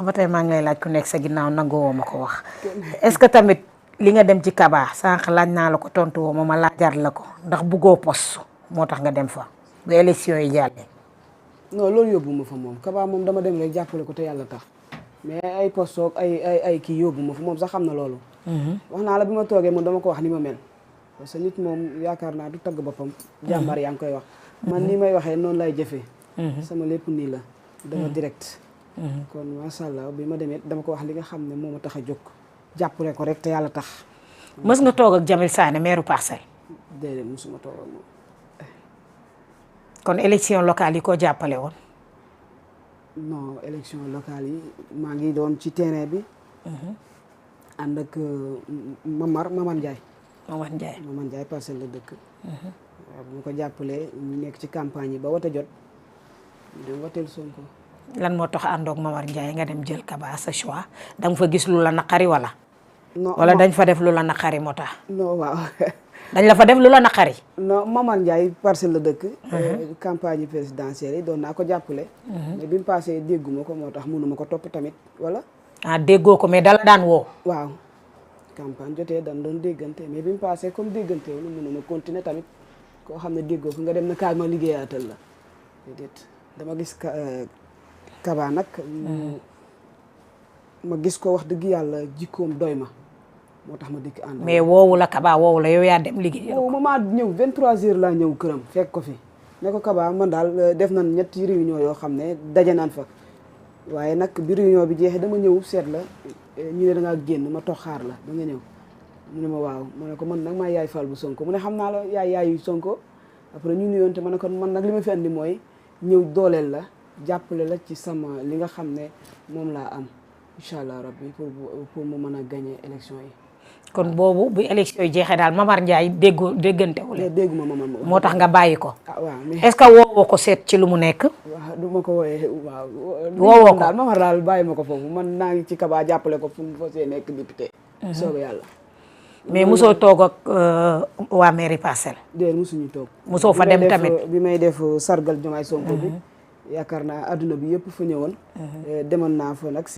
ba tey maa ngi lay laaj ku nekk sa ginnaaw nangoo ma ko wax est-ce que tamit li nga dem ci Kaba sànq laaj naa la ko tontu woo ma laajaat la ko ndax buggoo poste moo tax nga dem fa bu élection yi jàllee. non loolu yóbbu ma fa moom Kaba moom dama dem rek jàppale ko te yàlla tax mais ay poste ak ay kii yóbbu ma fa moom sax xam na loolu. wax naa la bi ma toogee moom dama ko wax ni ma mel. parce que nit moom yaakaar naa du tagg boppam. jàmbaar yaa ngi koy wax. man nii may waxee noonu lay jëfee. sama lépp nii la. dama direct. kon macha allah bi ma demee dama ko wax li nga xam ne moo ma tax a jóg. jàppale ko rek te yàlla tax. mës nga toog ak Jamil Sané maire Parcelles. déedéet mosuma toog ak moom. kon élection locale yi ko jàppale woon. non élection locale yi maa ngi doon ci terrain bi. ànd ak Mamar Ndiaye. Mamar Ndiaye Parcelles la dëkk. waaw bu ma ko jàppalee ñu nekk ci campagne yi ba wote jot ñu dem woteel Sonko. lan moo tax àndoog Mamar Ndiaye nga dem jël Kaba sa choix danga fa gis lu la naqari wala. non wala dañ fa def lu la naqari moo tax. non waaw. dañ la fa def lu la naqari. non Mamar Ndiaye Parcelles la dëkk. campagne présidentielle yi doon naa ko jàppale. mais bi mu passé dégguma ko moo tax mënuma ko topp tamit wala. ah déggoo ko mais dala daan woo. waaw campagne jotee dañ doon déggante mais bi mu passé comme déggante wu ñu mënuma continuer tamit koo xam ne déggoo ko nga dem na kaay ma liggéeyaatal la déedéet dama gis Kaba nag. ma gis ko wax dëgg yàlla jikkoom doy ma moo tax ma dikk ànd. mais woowu la Kaba woowu la yow yaa dem liggéey. waaw ma ñëw 23h laa ñëw këram fekk ko fi ne ko Kaba man daal def nañ ñetti réunion yoo xam ne daje naan fa waaye nag bi réunion bi jeexee dama ñëw seet la ñu ne da ngaa génn ma toog xaar la da nga ñëw mu ne ma waaw ma ne ko man nag maa yaay fal bu Sonko mu ne xam naa la yaayu Sonko après ñu nuyoon te ma ne ko man nag li ma fi andi mooy ñëw dooleel la jàppale la ci sama li nga xam ne moom laa am incha allah rabbi pour mu mën a gagner élection yi. kon boobu bu élection yi jeexee daal Mamar Ndiaye déggante wu leen. dégguma Mamar moo tax nga bàyyi ko. ah waaw mais est-ce que woowoo ko seet ci lu mu nekk. waaw du ma ko wooyee waaw. woowoo ko daal Mamar daal bàyyi ma ko foofu man naa ngi ci Kaba jàppale ko fu mu fas nekk député. soobee yàlla. mais mosoo toog ak waa mairie Parcelles. déedéet mosuñu toog. mosoo fa dem tamit bi may def sargal Diomaye Sonko bi. yaakaar naa adduna bi yëpp fa ñëwoon. demoon naa fa nag.